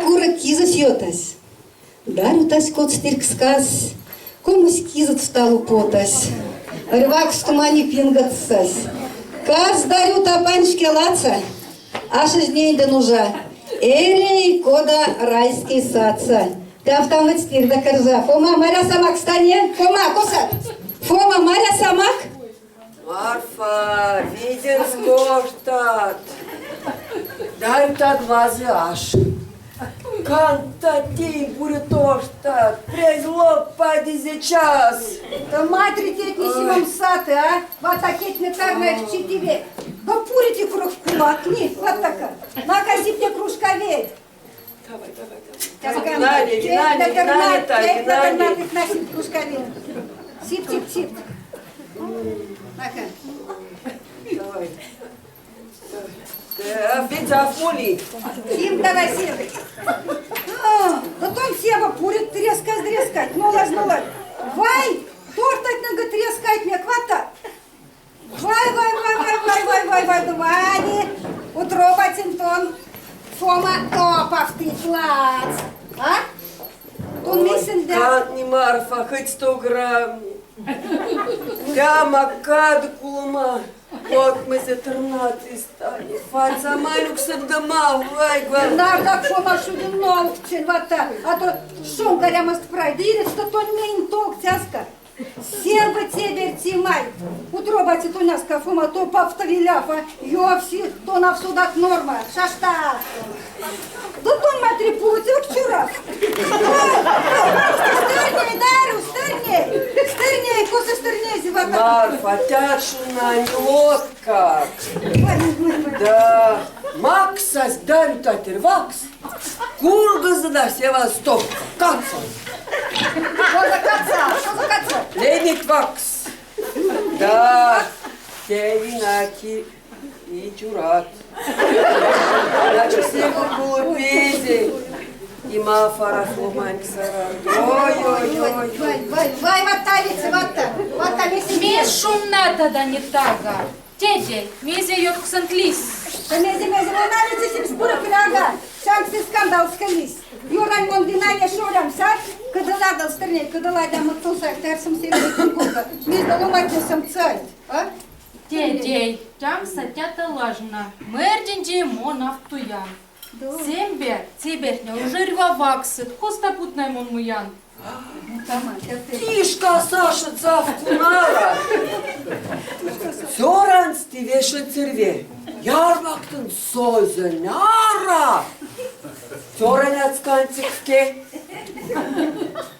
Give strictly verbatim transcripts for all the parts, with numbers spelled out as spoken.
Курок кизось ётась. Дарютась коцтырь кскас, комсь кизот стал потась. Ӧрвакс тумани пинготсась. Кас Дарюта паньшке лаца, ашезь ненден ужа. Эряй кода райский садса. Тяфтам ведь стирда корза. Фома, маряса мак стане? Фома, косат? Фома, маряса мак? Марфа, виденско оштат. Дарютад мазы аш. Кантатей буре тоштат. Прясь лопадизе час. Да матри тетни симом саты, а? Вата кетне тарна читиве. Да пурите курок кулак, ни, ватака. Нака сипте кружка ведь. Давай, давай, давай. Тяпка, вина не, вина не, вина не, та, вина не. Тяпка, тяпка, тяпка, сип, сип, сип. Ака. Давай. Да, ведь афоли. Сим, давай, сим. О, да тон сева пурит трескать, трескать. Ну, ладно, ну, ладно. Вай, тортать надо трескать, не хватает. Вай, вай, вай, вай, вай, вай, вай, вай, да вай, утроба тинтон. Фома топав ты плац. А? Тон мисен да. Кадни Марфа, хоть сто грамм. Прямо кад кулома. Вот мы за тринадцать стали. Фаца малюк садгама, вай, вай. Нарда Фома шудин наук чен вата. А то шон горя маст прай. Да или что тон мень толк тяска. Сем бы тебе ртимай. Утроба титоняска Фома то повториляфа. Ёвси, то на всё так норма. Шашта. Да тон матри путёк чурак. Стырней, Дарю, стырней. Стырней, косы стырней, зевата. Марфа, тяшуна, не лодка. Ой, ой, ой, ой. Да. Максась, Дарю, татерь, вакс. Кургозына сева стопка. Каца. Что за каца? Что за каца? Лемит вакс. Да. Те вина ки и чурат. Значит, сева кулы пизи. И ма фара фломаньк сара. Ой, ой, ой, ой. Вай, вай, вай, ваталица, вата. Вата весь. Ме шумна тада не тага. Тедей, мезе ётксант лис? Да мезе, мезе, вон али сисим споры кляга. Шанксы скандал скалис. Юрань мон вина не шорям сад, кыдыладал стырней, кыдыладя мыттуса, терсым сельдей кургуза. Мезда ломатнесам цайт, а? Тедей, тямса тята лажна, мэрдинди мон автуян. Да. Сембе, цебертня, уже рьва ваксыт, коста путнай мон муян. Тишка Саша цавкунара. Цёранц тевешен церве. Ярмактын созоняра. Цёраня цканцикске.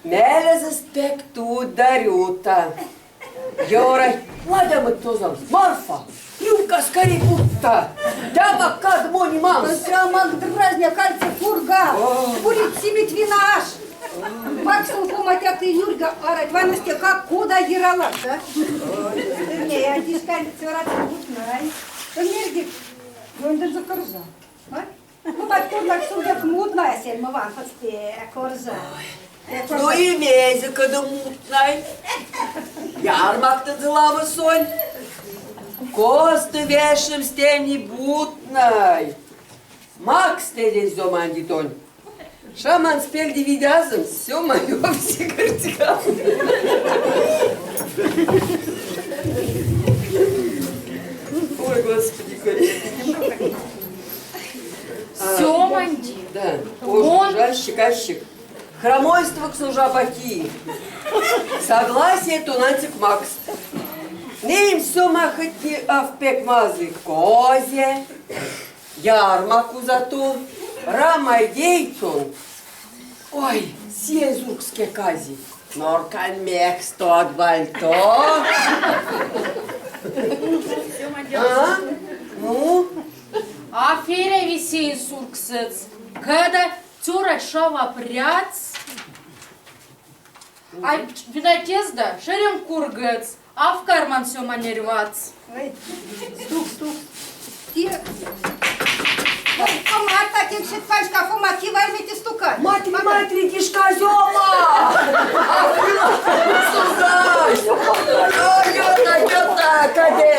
Мелезэс пек ту Дарюта. Ёрай, ладямыт тозамс. Марфа, рюмка скорей путта. Тямак кад мони мамс. Тямак дразня кальце курга. О. Бурит симит вина аш. Максун коматя ты Юрга арать. Ванасте как куда ералаш, а? Ой, не, я дишкаль цёрат мутнай. Ты мердик, вон закружа. А? Ну, подкурнак сурдек мутнай, сельма ван хоть пе корза. Ну и мезе кыды мутнай. Ярмактын зыламы сонь. Косты вешемс тени бутнай. Макс тедей зоманди тонь. Шаман спельди видязым, всё моё все картикам. Ой, господи, кой. А, всё манди. Да. Ожик, жальщик, ащик. Хромойство к сужабаки. Согласие тонантик Макс. Нейм всё махатни авпек мазы козе. Ярмак узату. Рамай дейтун. Ой, сие зуркске кази. Норкан мекс тот вальто. А? Ну? Афера висей сурксыц. Када цёра шава пряц. Ай, винотез да, шерем кургыц. Ав карман сё манервац. Ой, стук, стук. Ой, Фома, артак иншит пачка, Фома, ки вармите стука. Матри, матри, кишка зёма! Сузай! Ой, ёта, ёта, каде!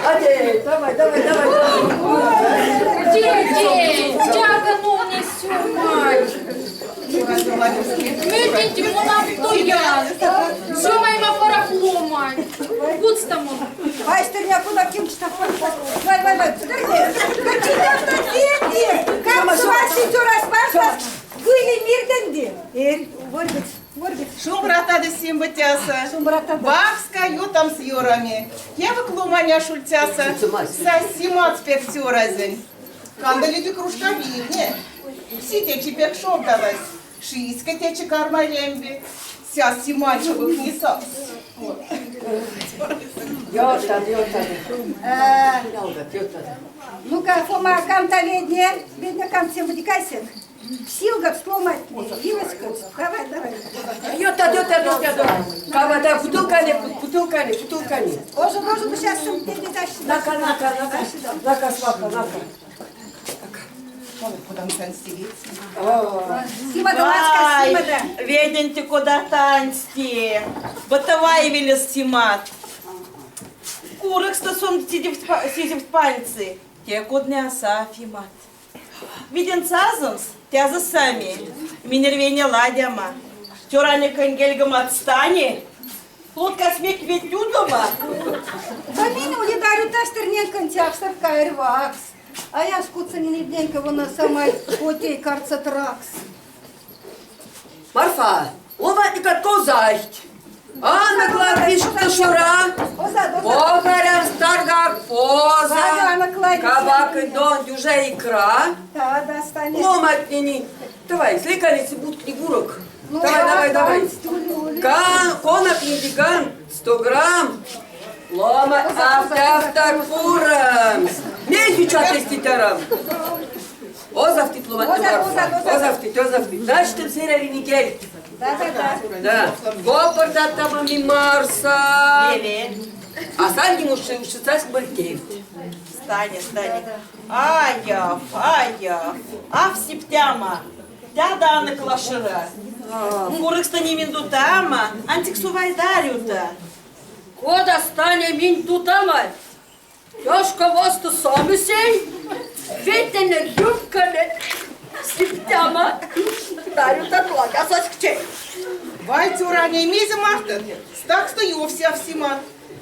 Каде! Эй, давай, давай, давай, давай. Дети, тяга, ну, не всё, мать. Мертвеньте, вон автоян. Всё, моя пара хлома. Гудстамон. Вай, стырня, куда ким что? Вай, вай, вай, стырня. Какие там конфеты? Как с вас сейчас распашка? Были мирденди. Эр, вот ведь. Шумбратада, симбатяса. Шумбратада. Вахска ютам с юрами. Кевык ломаня шультяса. Са симат спектюразень. Кандалиди кружка вине. Сите чипек шовдалась. Шииска течи карма лемби. Ся симачевых не сас. Ётад, ётад. Э, Ётад, ётад. Ну-ка, Фома, кам-то ведне, ведне кам всем выдикайся. Силгат сломать, не, и васька. Давай, давай. Ётад, ётад, ётад, ётад. Кава, да, бутылка не, бут-, бутылка не, бутылка не. Ожи, ожи, сейчас сам тебе дашь. На-ка, на-ка, на-ка. На-ка, сваха, на-ка. Куда мы там сидеть? О. Сима, да, ласка, Сима, да. Ведь ты куда танцти? Бытовая велес симат. Курок сто сом сизифт па-, сизифт пальцы. Те кудня сафимат. Виден сазымс, тязы сами, минервене ладяма. Тёране кынгельгам отстани. Лодка смек ведь тюдома. Да мин ули дарю тастер ненкан тяпстар кайр вакс. А я скутса не неденька вона самай котей карца тракс. Марфа, ломатникат козахть. Анна Клавдишна шура. Оза, оза. Оза, рян старгак, оза. Ладно, Анна Клавдишна. Кабак и дон дюжа икра. Да, да, станет. Ломатнини. Давай, сликалицы будут не бурок. Ну, давай, да, давай, да, давай. Ка-, конок не гигант, сто грамм. Лома, оза, оза, автор, оза, автор, оза. Курам. Мехи чатести тарам. Озавтит ломать. Оза, оза, оза. Озавтит, озавтит. Значит, им серия не кель. Да, да, да. Да. Копыртат там ми марса. Левее. А сальги муши, ушицась быркель. Стане, стане. Аяв, аяв. Ав сиптяма. Тяда аны клашыра. Курыкста не миндутама. Антик сувай дарюта. Кода стане миндутама? Ёшка васты самысень, ветене рюмкане, сиптяма, дарю татлага саскчей. Вай, тёране, мезе мартат, стакста ёвсявсимат.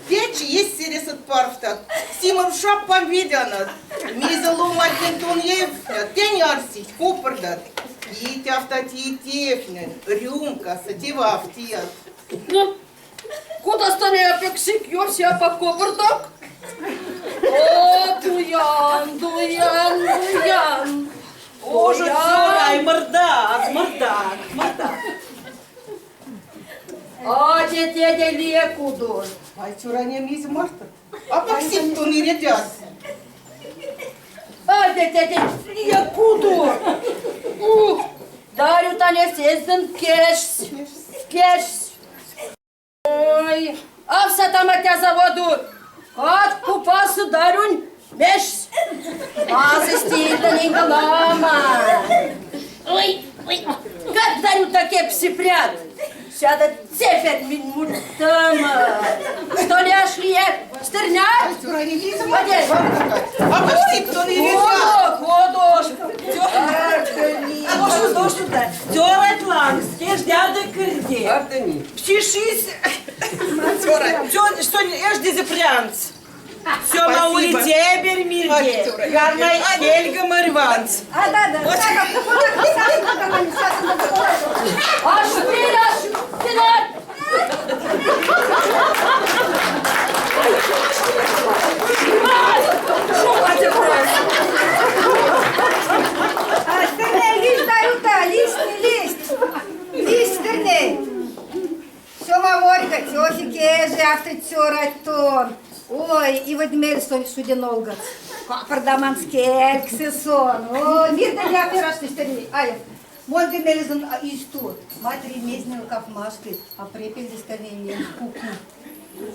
Течи есть сересыд парфтат, симым шаппам ведянат. Мезе ломатнень тон евнят, тень арсить, копырдат. И тяфтат и тефнен, рюмка, сативав тият. Ну, кудастане апексик ёрси апак копыртак? О, дуян, дуян, дуян. Ожо, дуян. Сёрай, мырдак, мырдак, мырдак. А, тетя, лия кудо. Вай, тёране, мезе мартат. Апак сип тон иредяс. А, тетя, лия кудо. Ух, дарю тане сездын кешсь, кешсь. Ой, авса таматя заводу, кат купасы дарюнь мешсь. Азы стильда нингалама. Ой, ой, кат дарю та кепси пряд. Сяда цефер мин муртама. Что ли, ашли? Стырня? Молодец. А как ты, кто не видел? Ходо, ходо. Ардыни. А то что, то что, да. Тёрать лангс, кеш дяды кырде. Ардыни. Псишись. Тёрать. Тёр, что не ешь дезепрянц. Всё, спасибо. Маули тебер мирде. Ай, Тёрать. Гарнай кельга мырванц. А, да, да. Вот. Аж ты, аж ты, да. А, стырней, листь дарю та, листь, листь. Листь стырней. Сёма ворьга, тёхи кежи, афты тёрать тон. Ой, и вот мель сон суден олгац. Капырдаманс кельксы сон. Ой, мирде не аферашты стырней. Ай, Монди мелезон, а, исту. Матери мезнел кафмашты, а препелдестане мель куку.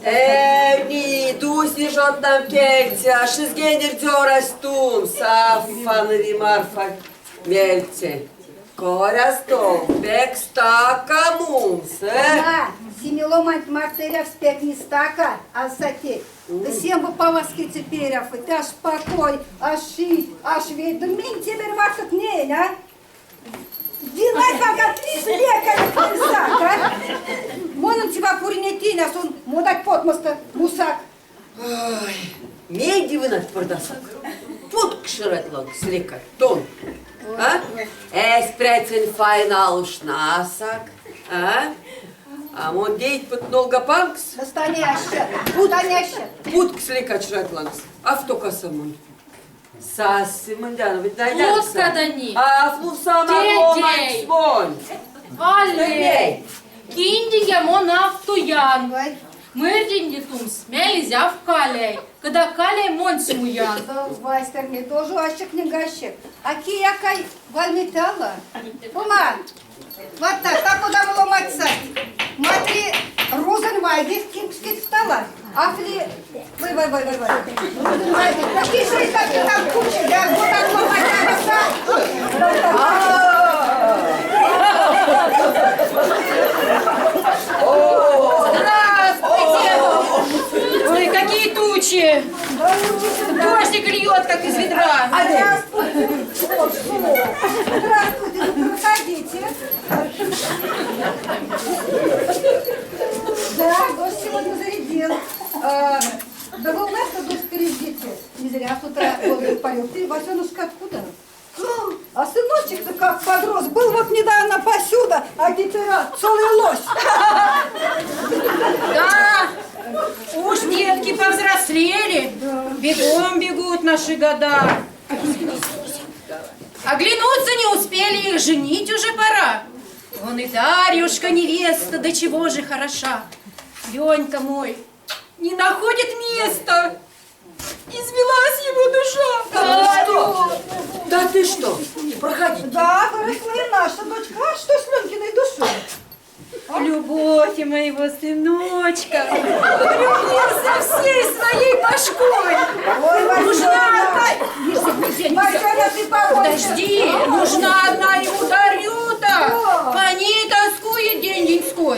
Э, ни, дуси жонтам кельтя, шизгенер дёрась тум, саффанови Марфа мельтя. Коряс тон, пек стака мунсо, э? Да, семи ломанть марта эряфс пек не стака, а сатеть. Да сем бы паласкеце перяфы, аш покой, аш шить, аш ведь, да минь теперь варсот нень, а? Динай факат лишь лекарь кнысак, а? Монын тива куринетин, а сон модак потмоста мусак. Ой, меди вынат пырдасак. Путк шырать лангс лекарь тон. А? Эсь пряцен файна алушнасак. А? А мон дейть пыт нолга панкс. Настоящая. Путк, настоящая. Путк лекарь шырать лангс. Авто касамон. Сасси мындян, ведь найдян. Вот кадани. А, ну, сама. Тедей. Монь. Валле. Тедей. Киндиге мон автуян. Вай. Мырдинди тумс, мялизь ав калей. Когда калей мон симуян. Вайстер, ме тоже ащик не гащик. А киякай валь металла. Ума. Вот так, так куда было мать сать. Матри, рузен вайгих кимскит стала. Афли, вай, вай, вай, вай, вай. Вай, какие же и какие там кучи, да, вот так вот, вот так вот. Здравствуйте! Ой, какие тучи! Дождик льёт, как из ведра. Здравствуйте! Здравствуйте, проходите. Да, дождь сегодня зарядил. А, да вы у нас-то дождь переждите. Не зря с утра воздух поёт. Ты, Васёнушка, откуда? А сыночек-то как подрос. Был вот недавно посюда, а теперь, а, целый лось. Да, уж детки повзрослели. Да. Бегом бегут наши года. Оглянуться не успели, их женить уже пора. Вон и Дарьюшка невеста, до чего же хороша. Лёнька мой не находит места. Извелась его душа. Да ты что? Да ты что? Проходи. Да, выросла и наша дочка. А что с Лёнькиной душой? Любовь и моего сыночка. Любил со всей своей башкой. Ой, нужна одна. Васёна, ты побойся. Подожди, нужна одна ему Дарюта. О. По ней тоскует день-деньской.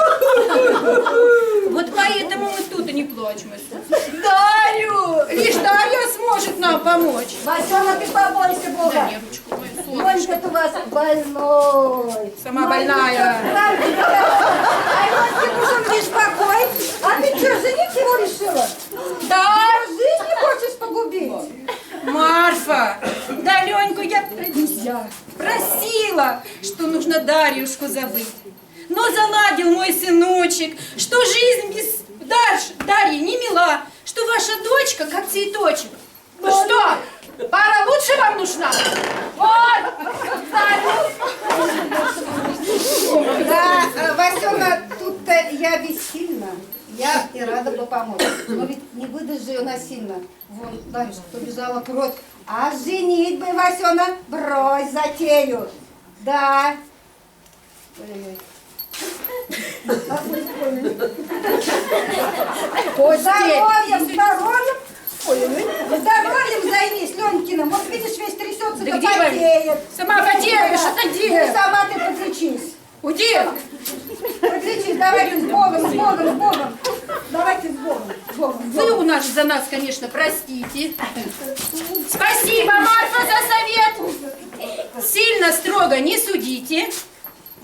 Вот поэтому мы тут и не плачем. Дарю! Лишь Дарья сможет нам помочь. Васёна, ты побойся Бога. Да не, ручку мою, солнышко. Лёнька-то у вас больной. Сама больная. Ай, Лёньке нужен лишь покой. А ты чё, женить его решила? Да. Жизнь не хочешь погубить? Марфа, да Лёньку я, я просила, что нужно Дарьюшку забыть. Но заладил мой сыночек, что жизнь без Дарш-, Дарьи не мила, что ваша дочка как цветочек. Ну что, пара лучше вам нужна? Вот! Да, э, Васёна, тут-то я бессильна. Я и рада бы помочь. Но ведь не выдаст же её насильно. Вон, Дарюшка, побежала кровь. А женить бы, Васёна, брось затею. Да. Ой-ой-ой. Здоровьем, здоровьем. Ой-ой-ой. Здоровьем займись, Лёнькиным. Вот видишь, весь трясётся, да где потеет. Сама потеешь, отойди. Ну, сама ты подлечись. Уйди. Подлечись, давайте с Богом, с Богом, с Богом. Давайте с Богом, с Богом, с Богом. Вы у нас за нас, конечно, простите. Спасибо, Марфа, за совет. Сильно строго не судите.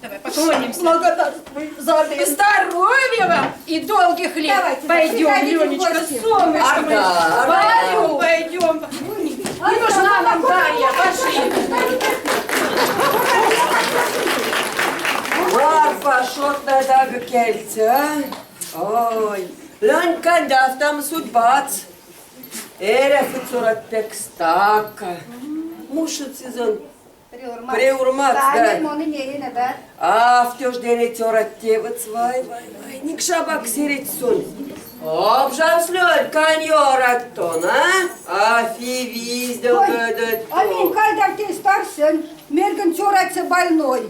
Давай поклонимся. Благодарствуй за обед. Здоровья вам и долгих лет. Давайте, пойдём, приходите в гости. Лёнечка, солнышко моё. Ага, ага. Пойдём, пойдём. Не нужна нам Дарья, пошли. Марфа, шот на дага кельце, а? Ой, Лёнька, да там судьбац. Эряфы цёрат пек стака. Мушит сезон. Приурмац. Приурмац, да. Таня мон и мерина, да? А, втёждене цёрат тевец, вай, вай, вай. Никша бак сирить сун. Обжамс Лёль, кань ёраттон, а? А фи виздел. Ой, гыдыт. А минь кайдам тей старшен, мерган цёратьса больной.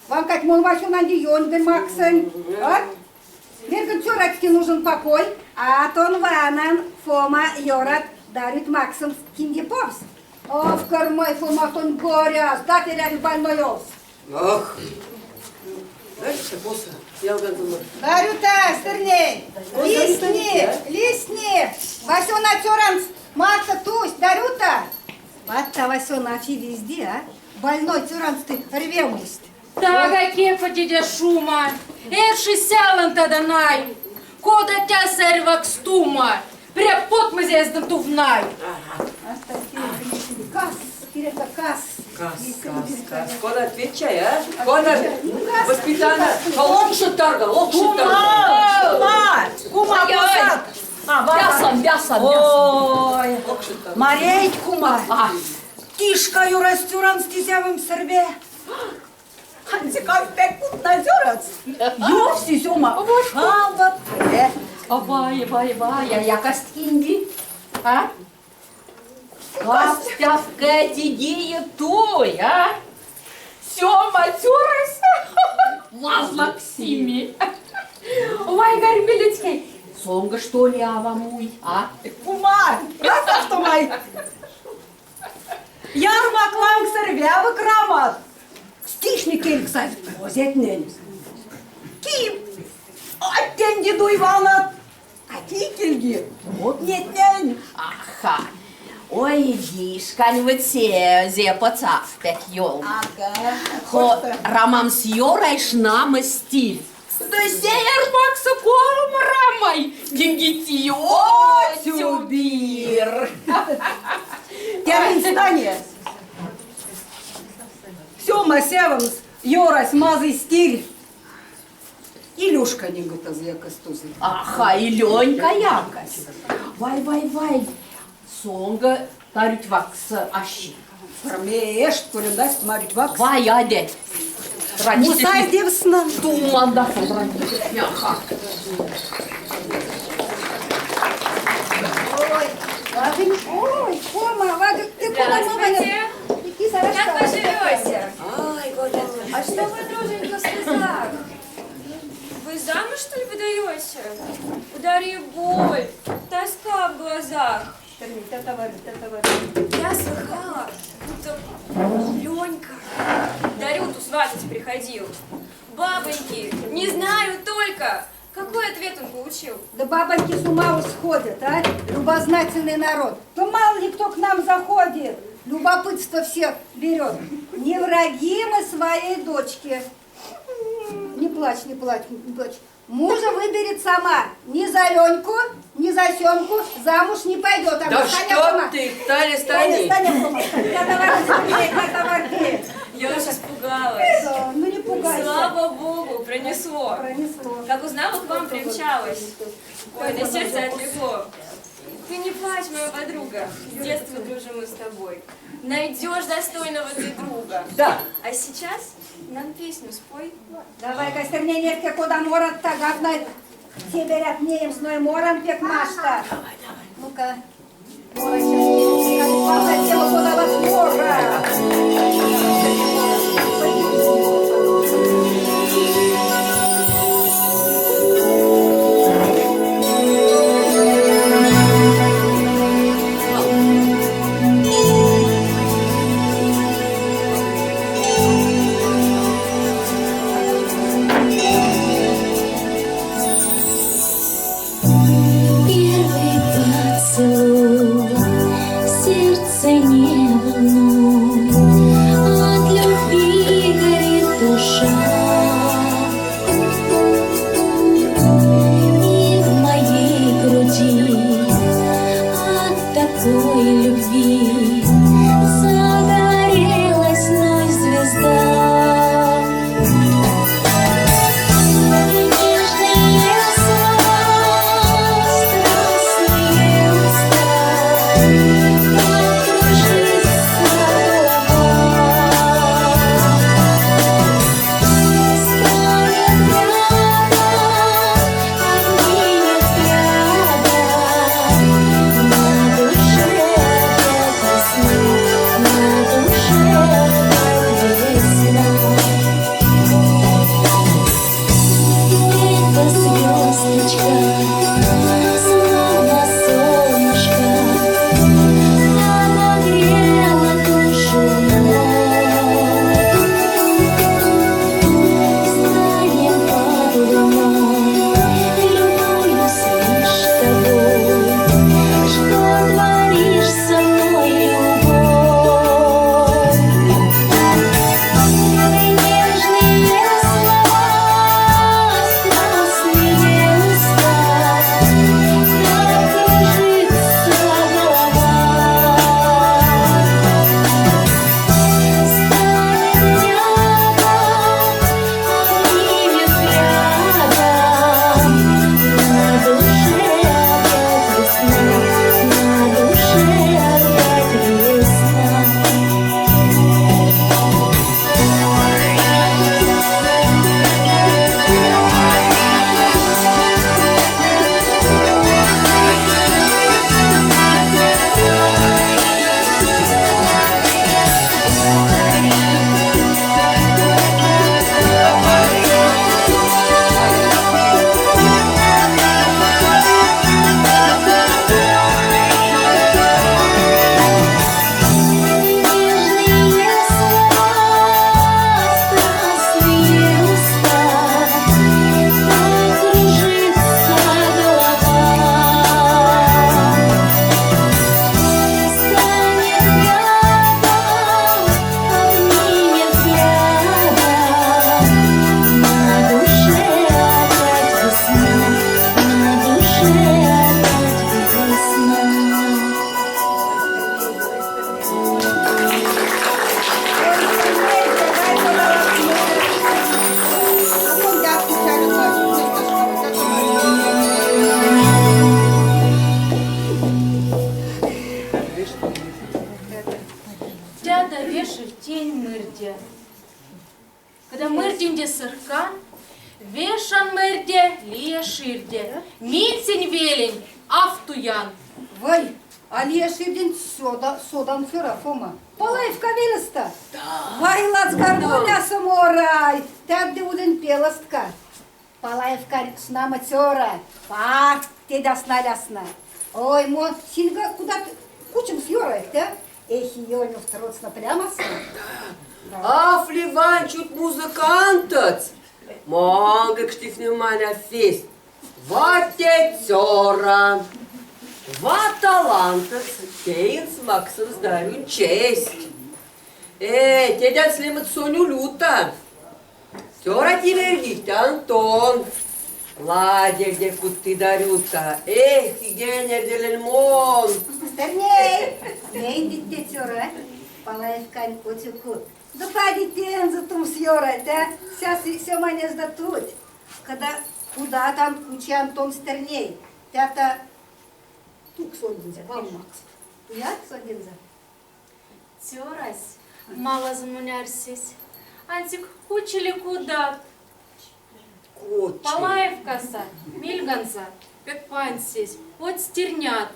Ван кать мон Васёнанди ёньгын максынь, а? Мерган цёратьске нужен покой, а тон ванан, Фома ёрат, дарит максымс кинде повз. Ов, кырмай, Фома, тон горяс, да перяви больной овс. Ах. Дарюта, косо? Ялган зума. Дарюта, сырней! Косо? Лисни, лисни! Васёна цёранц марта тусь, Дарюта! Ватта Васёна афи везде, а? Больной цёранц ты рвемость. Тага кепа, дядя, шума. Эрши сялан тада най. Кода тя сарьвакс тума. Пря потмозь эздын тувнай. Ага. Кас, кирека кас. Кас, кас, кас. Кода отвечай, а? Кода воспитана. Локши тарга, локши тарга. Кума, кума, кума. Бясан, бясан, бясан. Ой. Локши тарга. Марейт, кума. А. Тишка юрась цёранц тизявым сэрбе. Ансяк пяк кутна цёранц. Ёвсись, Сёма. Вот. Халбат. Э. Авай, авай, авай, я, я кастки инди. А? Кастяв кадигие туй, а? Сёма цёрась. Ваз Максими. Вай, Гарри Белецкий. Сонга, что ли, ава муй, а? Кума, кастяв тумай. Ярмак лангсор вява крамат. Стишни кельксазь озетнень. Ким? Аттенди дуй ванат. Ати кельги. Вот нетнень. Аха. Ой, дишкань вот се, зе поцав пяк ёл. Ага. Хо, рамамс ёрай шнамы стиль. Да сеер макса ком рамай, дигитио, тюбир. Тянь стане. Сёма сявомс, ёрась мазый стиль. Илюшка нигутаз якостузы. Аха, и Лёнька якось. Вай, вай, вай. Сонга тарить вакса аси. Промеешь, коли даст марить вакс. Вай, адя. Мусай девсна. Туманда фодран. Яха. Ой, ладно. Ой, Кома, ладно. Ты куда, мама? Здравствуйте. Иди, Сарашка. Как вы живёте? Ай, вот это. А что вы, друженька, в слезах? Вы замуж, что ли, выдаёте? У Дарьи боль, тоска в глазах. Я слыхала, будто Лёнька Дарюту сватать приходил. Бабоньки, не знаю только, какой ответ он получил. Да бабоньки с ума сходят, а? Любознательный народ. То мало ли кто к нам заходит. Любопытство всех берёт. Не враги мы своей дочке. Не плачь, не плачь, не плачь. Мужа выберет сама. Ни за Лёньку, ни за Сёмку замуж не пойдёт. Она... Да что ты, Таня, стань. Таня, стань, Кома, стань. Я товарки, я товарки. Я уж испугалась. Да, ну не пугайся. Слава богу, пронесло. Пронесло. Как узнала, к вам примчалась. Ой, на сердце отлегло. Ты не плачь, моя подруга. С детства дружим мы с тобой. Найдёшь достойного ты друга. Да. А сейчас нам песню спой. Давай, костерненька, кода морат-то, говна. Тебе ряд неем сной моран пек машта. Давай, давай. Ну-ка. Морай щас. Как папа дело, кода вас мора. Первый поцелуй, сердце нервное, от любви горит душа. И в моей груди от такой любви загорелась вновь звезда. И нежные страстные уста, кружится голова. Тяда вешиль тень мырде. Кода мырденди сыркан, вешан мырде лия ширде, минь сень велень аф туян. Вай, а лия ширдень сода, содан сёра, Фома. Палаевка велеста? Да. Вай, лац гармоняса морай, тядды узень пелестка. Палаевкань шнамо цёра, парт тедяс налясна. Ой, мо синга кудат кучемс ёрайт, а? Эхи, ёнюс тротсна прямасна. Аф ли вань чуть музыкантоц? Мангек штифнеманя фест. Ва те цёра. Ва талантоц, теинс максемс Дарюнь честь. Э, тедян слемат сонь улюта. Цёра тимердить Антон. Ладельде кутты Дарюта. Эх, иген эрзелень мон. Стерней! Мендить те цёра? Палаевкань отсюкут. Да пади тенза тумс ёрайт, а? Сяс и сё манезда тут. Кода кудатан кучи Антон Стерней. Тята тук сондинза, валмакс. Я сондинза. Цёрась малазон монь арсесь, ансик кучили кудат. Кучи. Палаевкаса мильганза пек пансесь, вот стернят.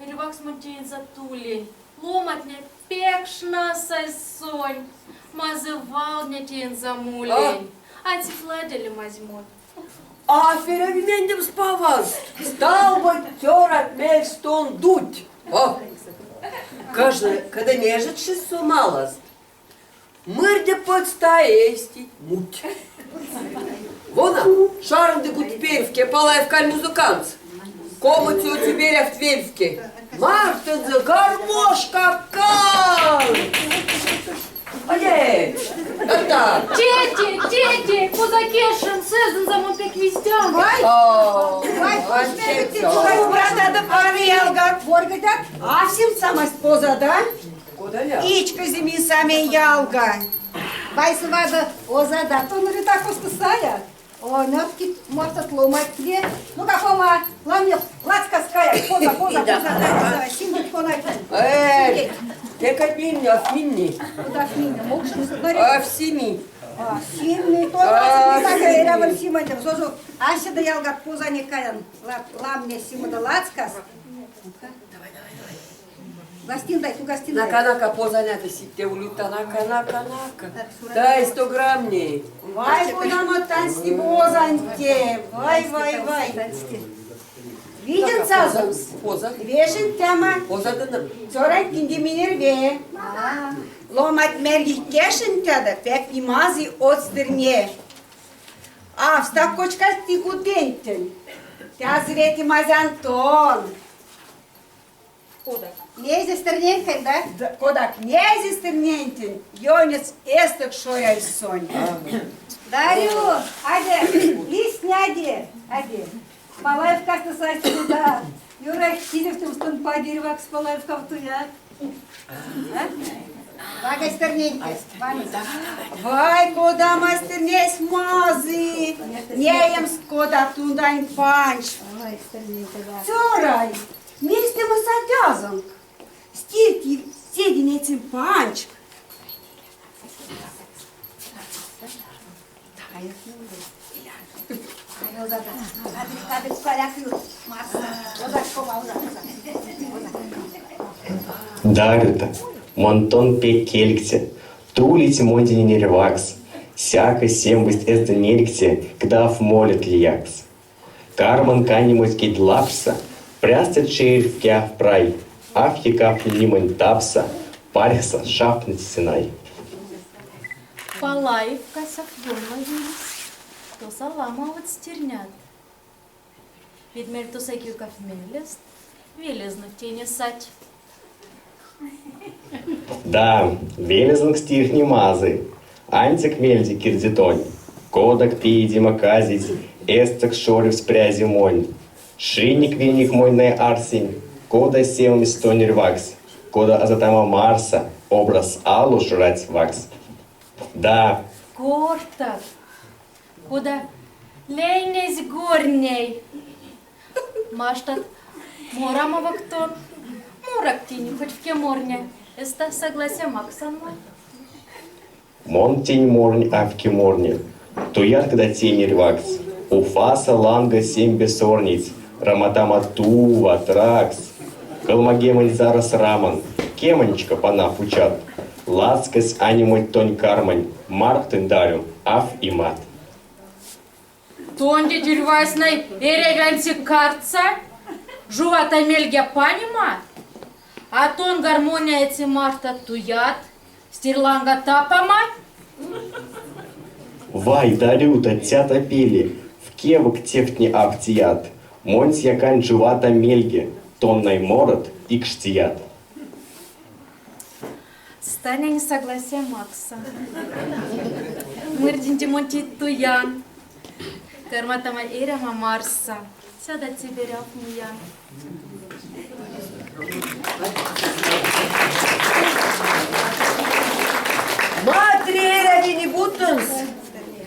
Эрьвакс монь тенза тулень, ломатне пек шнасай сонь, мазы валдне тенза мулень. А? Ансик ладели мазь монь. Афера винендемс паваз, стал бы цёрат мельстон дуть. О! Каждый, когда нежит шесть сомаласт. Мырде подста эсти муть. Вона, шарынды кут перьфке, Палаевкань музыкантс. Комыцо тюберяфт вельфке. Мартынза гармошка кан! Ой, да-да. Тети, тети, кузакешем, сезон замон пек виздян. Вай! О, вай, вай, пусть тети, тети. Вай, братада пары ялгат. Воргатат? Асим самасть позада. Кода ля? Ичкызе ми саме ялга. Вай сывада озада, тон рыта косты сая. О, нёрткит мортот ломать тебе. Ну-ка, Фома, ламнёк, лацкас кая. Поза, поза, поза, поза, симбит конать. Э, те каднин, афминни. Куда афминни? Мокшни, смотри. Афсими. А, симни, то лацкас кая, эра вар симайтем. Зозу, асе да ялгат поза не каян. Лам, ламне симы да лацкас. Гостиндай, ту гостиндай. Нака, нака, позаня ты ситте улюта, нака, нака, нака. Так, сура. Дай сто грамм ней. Вай, кунамо танцни позаньте. Вай, вай, вай. Виден сазымс. Поза. Вешен тема. Поза дыным. Цёрань кинде минерве. А. Ломать мерги кешен тяда, пек нимазы отстырне. Авста кочкас ти кутентен. Тя звети мазян тон. Кодак. Незестер нянькань, да? Да, кодак незестер нянькань, ёнец эстык шоряй сонь. Дарю, аде, лисня аде, аде. Палаевкасты сась куда. Юра, кизевтем стон падирвакс Палаевкав туя. А? Вагай стерненьке, вагай. Вай, кода мастернесь мазы. Неемс кода тундань панч. Ой, стерненьке, да. Цёрай. Мекс те маса тязонк? Стирти седи нецем панчк. Дарюта, мон тон пек кельгте, тулить монди нерьвакс, сяка сембысть эзда нельгте, кдав молят лиякс. Карман канимось кедь лапса, прясто червь кяв прай, аф якав нимонь тапса, парьхса шапныть синай. Палаевкасак ёнма вились, тосса ламавтсь тирнят. Ведь мяльтоса кюкав мялест, велезнок тяне сать. Да, велезнок стирхни мазы, ансяк мяльди кирдитонь. Кодак пиедема казить, эстак шоревсь прязи монь. Шиник-виник монь най арсинь, кода сявмсь тонь эрьвакс, кода азатама марса, образ алу шрать вакс. Да. Кортат, кода лейнесь горней. Маштат морамовок тон. Морак тини, хоть в ке морне, эста согласия максан ма. Мон тинь морнь авки морне, туяркда тенерь вакс. Уфаса ланга сембе сорнить, раматама тува, тракс. Калмагемонь зарас раман, кемоньчка пана пучат. Ласкась анемонь тонь кармань, мархтынь дарю, ав и мат. Тонде тюльвасьнай эрявянси картса, жувата мельге панима, а тон гармония эци мархта туят, стирланга тапама. Вай, Дарюта, тята пели, в кевк тевтни ав тият, монсь якань жувата мельге, тон най морот икш тият. Станя не согласия макса. Мырдинди мон тит туян. Карматама эряма марса. Сяда тебе ряф миян. Матри эряви не бутынс.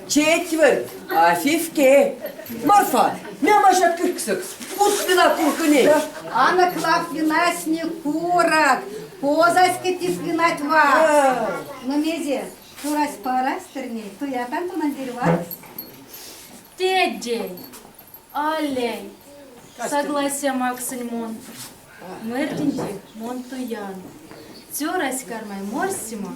Четверть, а фифке. Марфа, мя машат кырксыкс. Пусть вина куркыне. Анок лав винась не курок. Позаське тис винать ва. А. Но мезе, турась парась тырней, туятан тонан дерьвакс. Теддей, аллей, согласия максынь мон. Мырдинди мон туян. Цёрась кармай морсима.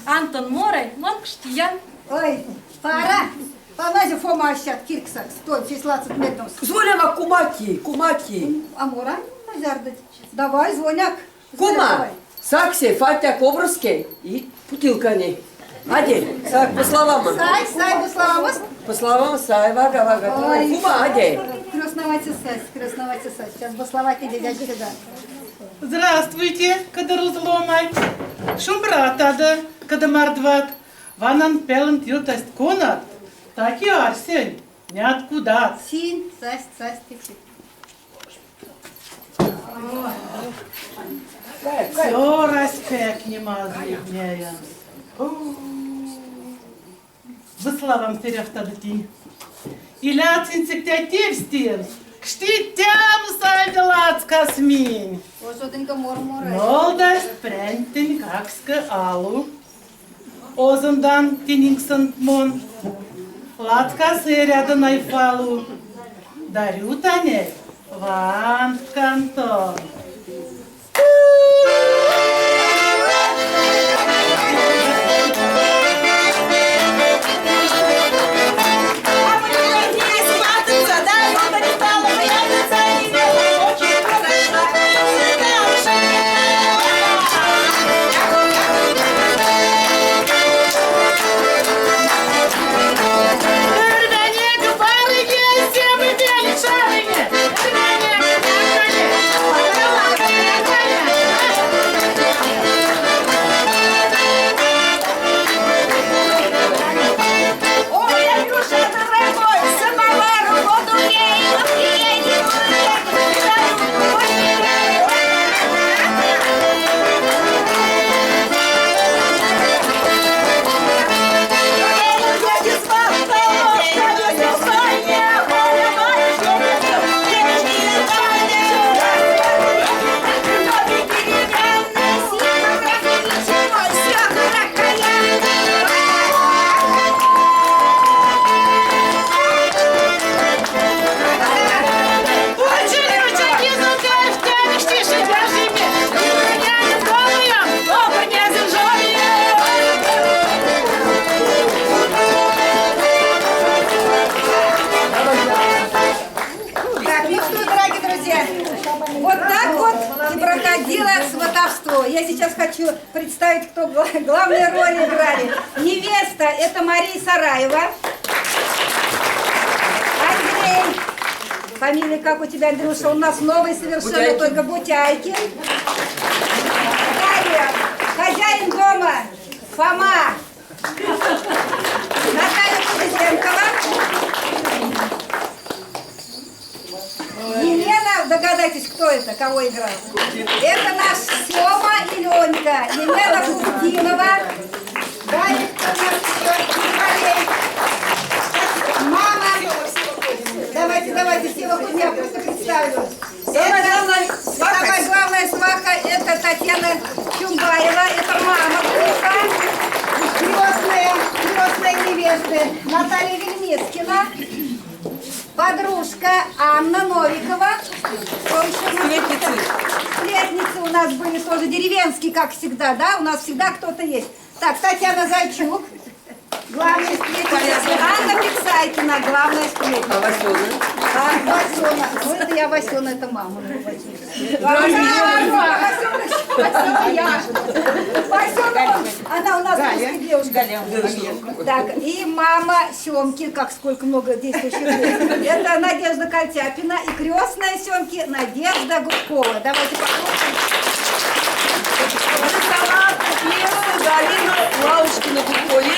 Антон морай, мон кштиян. Ой, пара. Паназе Фома ащат кирксакс, тон числацык меднос. Звоняма кумаки, кумаки. А мора, ну, зярдыть. Давай, звоняк. Кума, саксе, фатя ковроске и путылкане. Аде, сак, бу славама. Сай, сай, бу славама. Бу славама, сай, вага, вага. Ой. Кума, аде. Крёсновать сась, крёсновать сась. Сейчас бу славать иди, дядя, сюда. Здравствуйте, кадыр узломай. Шумбратада, кадыр мордват. Ванан пялын тиртасть конат. Таки арсен, не откуда. Син, сась, сась, тик, тик. Цёрась пек нимаз ледняя. Бу славам, серяфтады тинь. Иля тинь сиктя тевстин, кшти тямсаль лацкас минь. Ожодынька морморай. Нолдасть прянтень какске алу. Озындан тининксент мон. Латкас эряда най фалу. Дарю тане вант кантон. Так, ну что, дорогие друзья, вот так вот и проходило сватовство. Я сейчас хочу представить, кто гла- главные роли играли. Невеста — это Мария Сараева. Андрей. Фамилия как у тебя, Андрюша? У нас новый совершенно, Бутяйкин. Только Бутяйкин. Дарья. Хозяин дома — Фома. Наталья Кудзенкова. Елена, догадайтесь, кто это, кого играл? Это наш Сёма и Лёнька. Елена Куртинова. Далее кто у нас ещё? Мама. Давайте, давайте, Сева, я просто представлю. Самая главная сваха. Самая главная сваха Наталья Вельмескина, подружка Анна Новикова. Кто ещё у нас? Сплетницы. Сплетницы у нас были тоже деревенские, как всегда, да? У нас всегда кто-то есть. Так, Татьяна Зайчук, главная сплетница. Анна Пиксайкина, главная сплетница. А Васёна? А, Васёна. Ну, это я Васёна, это мама. Васёна, Васёна, я. Васёна, она у нас русская девушка. Так, и мама Сёмки, как сколько много действующих лиц. Это Надежда Кольтяпина и крёстная Сёмки Надежда Гудкова. Давайте похлопаем. Нарисовала пьесу Галина Лаушкина Гудкове.